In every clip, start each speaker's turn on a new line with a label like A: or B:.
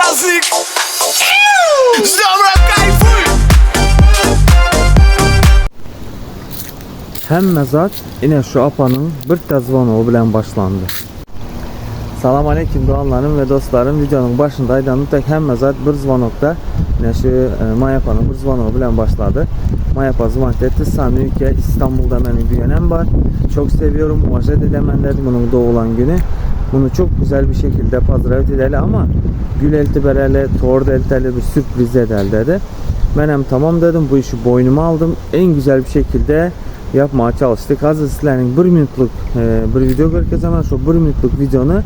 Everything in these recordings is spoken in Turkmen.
A: праздник! С днем кайфуй!
B: Hemme zat ine şu apanyň birte zwonogy bilen başlandy. Salam aleýkim doganlarym we dostlarym videonyň başynda aýdanym tek hemme zat bir zvonokda ine şu e, Maý apanyň bir zwonogy bilen başlady. Maý apa zvonit etdi Sami ülke İstanbulda meniň düýenem bar. Çok seviyorum уважать edemen dedi bunun doğulan günü. Bunu çok güzel bir şekilde pozdravit edeli ama gül elti bereli, tort elteli bir sürpriz edeli dedi. Menem tamam dedim bu işi boynuma aldım. En güzel bir şekilde yapmaya çalıştık. Hazır sizlerin bir minutluk e, bir video görkezemem. Şu bir minutluk videonu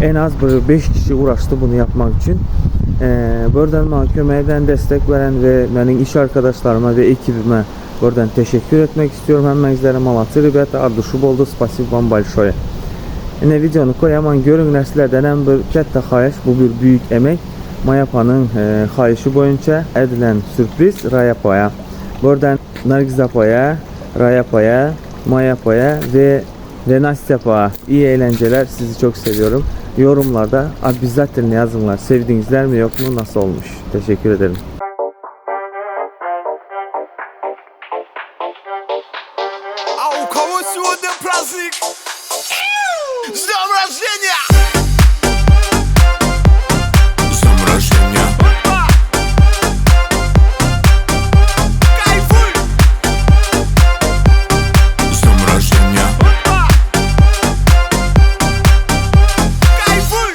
B: en az bir 5 kişi uğraştı bunu yapmak için. E, buradan bana kömeğe destek veren ve benim iş arkadaşlarıma ve ekibime buradan teşekkür etmek istiyorum. Hemmenizlere Malatya ребята, от души boldy. Спасибо вам большое. Ine videonu koyaman görüňler sizlerden hem bir kätde haýyş bu bir büyük emek. Maýapanyň e, haýyşy boýunça edilen sürpriz Raýapaya. Buradan Nargiz apaya, Rayapaya, Mayapaya ve ve Nastyapa'ya iyi eğlenceler. Sizi çok seviyorum. Yorumlarda обязательно yazınlar. Sevdiğinizler mi yok mu nasıl olmuş? Teşekkür ederim.
A: А у кого сегодня праздник? С днем рождения!
C: С днем рождения,
A: Кайфуй!
C: с днем рождения,
A: Кайфуй!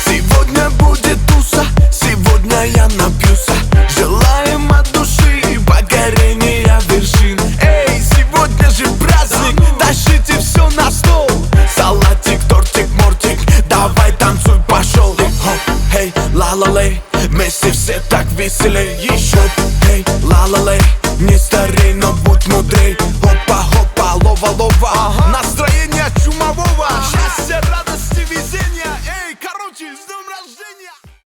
C: Сегодня будет туса, сегодня я напьюся Желаем от души покорения вершин Эй, сегодня же праздник, тащите все на стол Салатик, тортик, мортик, давай танцуй, пошел И хоп, эй, ла-ла-лей, вместе все так веселей Еще, эй, ла-ла-лей, не старей, но будь мудрей.